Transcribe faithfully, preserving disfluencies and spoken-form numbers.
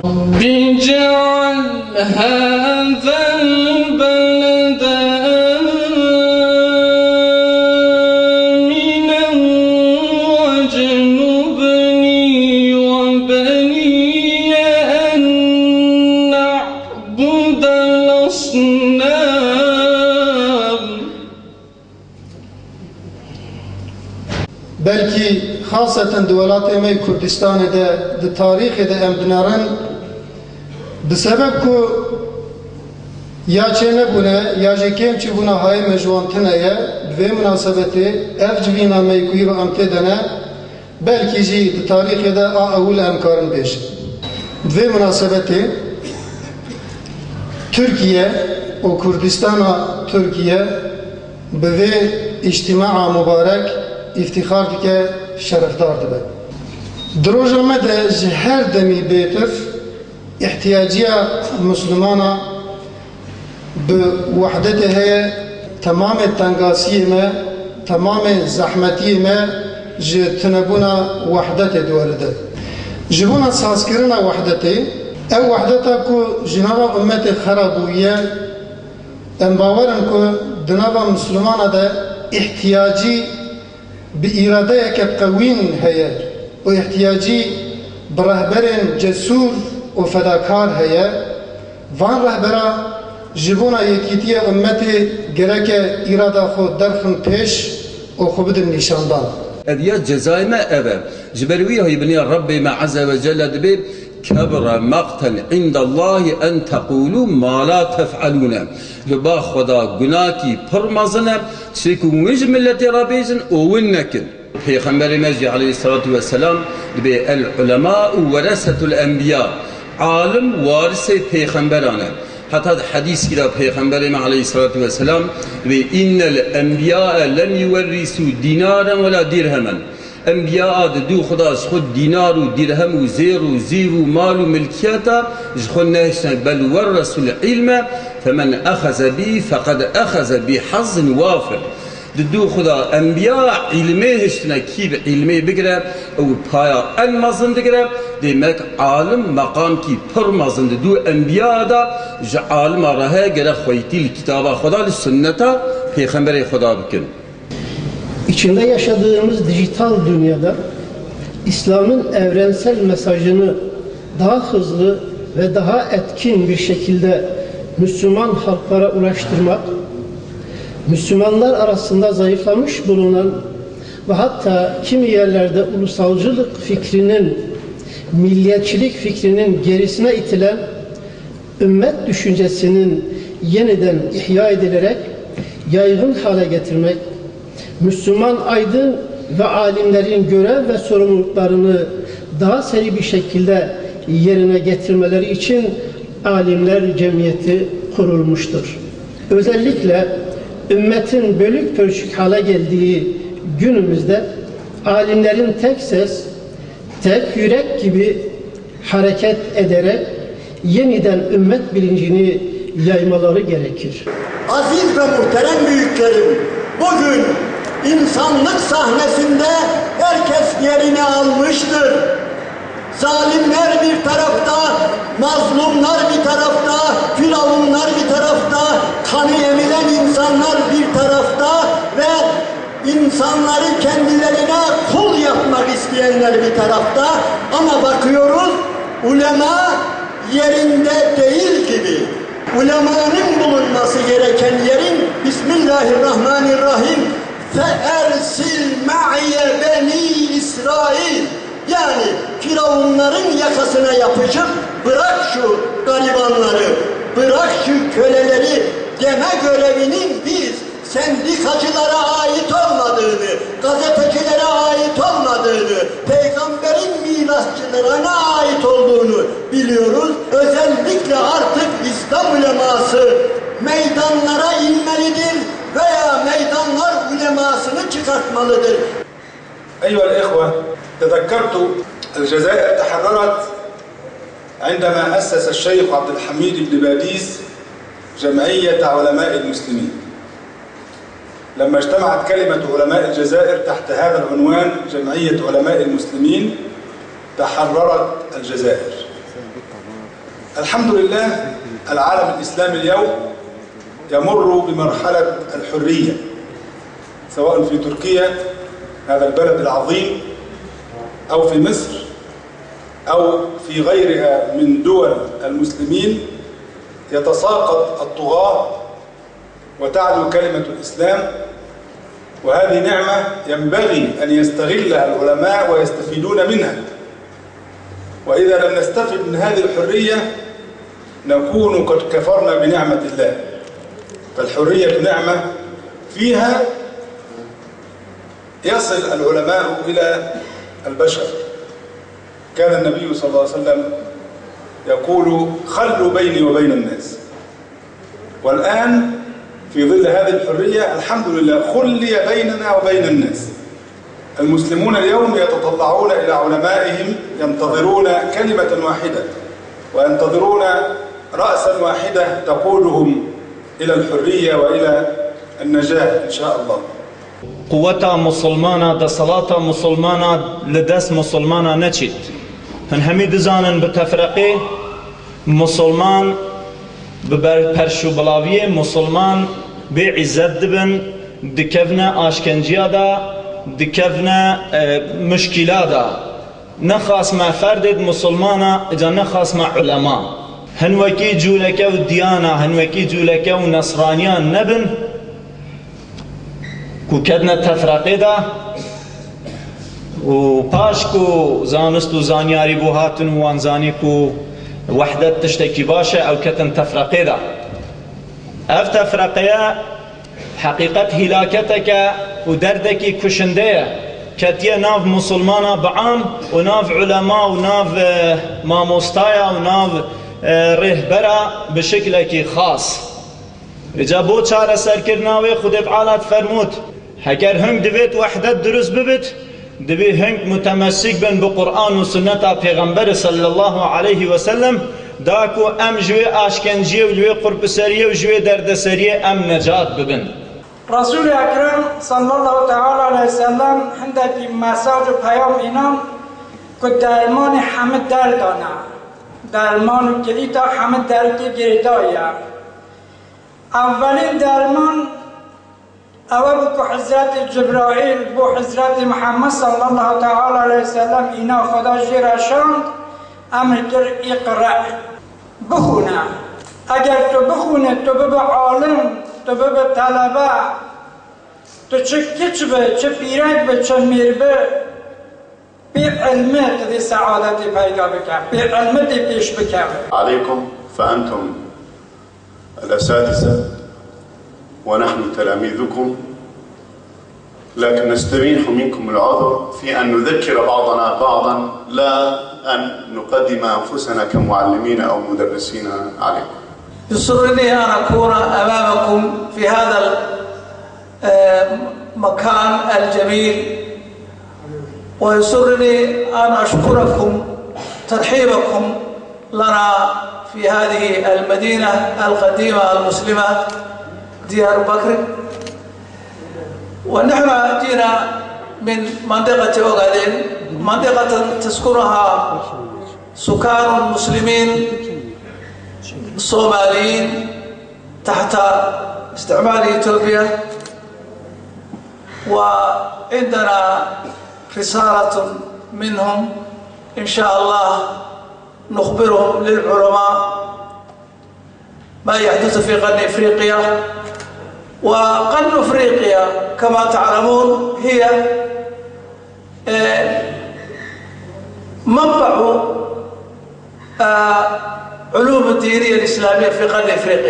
رب اجعل هذا البلد آمنا واجنبني وبني أن نعبد الأصنام. Belkî xaseten di welatê me yê Kurdistanê de, di tarîxê de em dinerin, bi sebeb ku ya çênebûne ya jî kêm çûbûna hayê me ji wan tune ye, bi vê minasebetê ev civîna me yê ku îro em tê de ne, belkî jî di tarîxê de a ewil em karin bêjin. Bi vê minasebetê Tirkiye û Kurdistana Tirkiye bi vê îctimaa mubarek îftîxar dike, şerefdar dibe. Di roja me de ji her demî bêtir îhtiyaciya Mislimana bi wehdetê heye, temamê tengasiyê me, temamê zehmetiyê me ji tunebûna wehdetê diweride. Ji bona sazkirina wehdetê, ew wehdeta ku ji nava ummetê xera bûye, em bawer in ku di nava Mislimana de îhtiyacî bi îradeyeke qewîn heye û îhtiyacî bi rehberên cesûr û fedakar heye. Van rehbera ji bona yekîtiya ummetê gereke îrada xwe derxin pêş û xwe bidin nîşandan. Ev ya cezayê me ev e. Ji ber wî hîbiniya Rebbê me Azze ve Celle dibê: "Kebure maqten indallahi en teqûlû ma la tef'elûne." Li ba Xweda gunakî pir mezin e, tiştê ku win ji miletê re bêjin û win nekin. Pêxemberê me jî aleyhisselatu vesselam dibê: "El ulemâ'u weresetul enbiyâ." Alim warisê pêxemberan e. Heta di hedîskî de Pêxemberê me aleyhisselatu vesselam dibê: "İnnel enbiyâ'e lem yuwerrisû dinaren ve la dirhemen." Enbiya di dû Xuda ji xwe dînar û dirhem û zêr û zîv û mal û milkiyeta ji xwe nehiştine, "Bel werresul ilme femen exeze bi feqed exeze bi hazzin wafir." Di dû Xuda enbiya îlmê hiştine, kî bi îlmê bigire ew paya en mezin digire, demek alim meqamkî pir mezin di dû enbiya de ji alima re heye, gere xweytî li kitaba Xuda, li sunneta Pêxemberê Xuda bikin. İçinde yaşadığımız dijital dünyada İslam'ın evrensel mesajını daha hızlı ve daha etkin bir şekilde Müslüman halklara ulaştırmak, Müslümanlar arasında zayıflamış bulunan ve hatta kimi yerlerde ulusalcılık fikrinin, milliyetçilik fikrinin gerisine itilen ümmet düşüncesinin yeniden ihya edilerek yaygın hale getirmek, Müslüman aydın ve alimlerin görev ve sorumluluklarını daha seri bir şekilde yerine getirmeleri için Alimler Cemiyeti kurulmuştur. Özellikle ümmetin bölük pörçük hale geldiği günümüzde alimlerin tek ses, tek yürek gibi hareket ederek yeniden ümmet bilincini yaymaları gerekir. Aziz ve muhterem büyüklerim, bugün insanlık sahnesinde herkes yerini almıştır. Zalimler bir tarafta, mazlumlar bir tarafta, firavunlar bir tarafta, kanı emilen insanlar bir tarafta ve insanları kendilerine kul yapmak isteyenler bir tarafta, ama bakıyoruz, ulema yerinde değil gibi. Ulemanın bulunması gereken yerin, Bismillahirrahmanirrahim, "Fe ersil ma'iye beni İsrail." Yani Firavunların yakasına yapışıp, bırak şu garibanları, bırak şu köleleri deme görevinin biz sendikacılara ait olmadığını, gazetecilere ait olmadığını, peygamberin mirasçılarına ait olduğunu biliyoruz. Özellikle artık İslam uleması meydanlara inmelidir veya meydanlar ulemasını çıkartmalıdır. أيها الإخوة، تذكرت الجزائر تحررت عندما أسس الشيخ عبد الحميد بن باديس جمعية علماء المسلمين. لما اجتمعت كلمة علماء الجزائر تحت هذا العنوان، جمعية علماء المسلمين، تحررت الجزائر. الحمد لله، العالم الإسلامي اليوم يمر بمرحلة الحرية، سواء في تركيا، هذا البلد العظيم، أو في مصر، أو في غيرها من دول المسلمين. يتساقط الطغاة وتعلو كلمة الإسلام، وهذه نعمة ينبغي أن يستغلها العلماء ويستفيدون منها. وإذا لم نستفد من هذه الحرية نكون قد كفرنا بنعمة الله. فالحرية نعمة فيها يصل العلماء إلى البشر. كان النبي صلى الله عليه وسلم يقول: "خلوا بيني وبين الناس". والآن في ظل هذه الحرية الحمد لله خلي بيننا وبين الناس. المسلمون اليوم يتطلعون إلى علمائهم، ينتظرون كلمة واحدة، وينتظرون رأسا واحدة تقودهم إلى الحرية وإلى النجاة إن شاء الله. Quweta musulmana, deselata musulmana li dest musulmana neçît. Hin hemî dizanin bi tefreqê musulman bi ber perş û bilaviyê musulman bê îzzet dibin, dikevne aşkenciya de, dikevne, e, muşkîla de. Nexasme ferdêd musulmana, îca nexasme ulema. Hin wekî cûleke û diyana, hin wekî cûleke û nesraniyan nebin ku ketine tefreqê de û paş ku zanist û zanyarî bû hatin û wan zanî ku wehdet tiştekî baş e, ew ketin tefreqê de. Ev tefreqeye Heqîqet hîlaketeke û derdekî kuşinde ye. Ketiye nav musulmana bi am û nav ulema û nav, e, mamostaya û nav, e, rêhbera bi şiklekî xas. Îca bo çareserkirina wê Xwedê Teala difermût, heger hing divêt wehdet dirust bibit, Divê hing mutemessik bin bi Quran û sunneta Pêxemberê sallallahu aleyhi ve sellem, da ku em ji wê aşkenciyê û li wê qurpiseriyê û ji wê derdeseriyê em necat bibin. Resûlê Ekrem sallallahu teala aleyhi ve sellem hindekî mesaj û peyam înan ku dermanê hemî derdan e. Derman û kilîta hemî derdê girêdayî ye. Evvelîn derman Ew e bû ku Hizretê Cibraîl bo Hizretê Mihemed sallallahu teala aleyhi ve sellem îna Xweda jê re şand, emr kir, "Îqre." Bixwîne. Eger tu bixwîne, tu bibe alim, tu bibe telebe, tu çi kiç be, çi pîrek be, çi mîr be, Bê ilmê tu dê seadetê peyda bike, bê ilmê dê pêş bikeve. عليكم فأنتم الأساتذة ونحن تلاميذكم، لكن نستبيح منكم العذر في أن نذكر بعضنا بعضا، لا أن نقدم أنفسنا كمعلمين أو مدرسين عليكم. يسرني أن أكون أمامكم في هذا ال-، آه، مكان الجميل، ويسرني أن أشكركم ترحيبكم لنا في هذه المدينة القديمة المسلمة ديار بكر. ونحن جينا من منطقة أوغادين، منطقة تسكنها سكان مسلمين صوماليين تحت استعمار إثيوبيا، وعندنا رسالة منهم إن شاء الله نخبرهم للعلماء ما يحدث في قرن إفريقيا. وقرن إفريقيا كما تعلمون هي، آه، منبع، آه، علوم الدينية الإسلامية في قرن إفريقيا.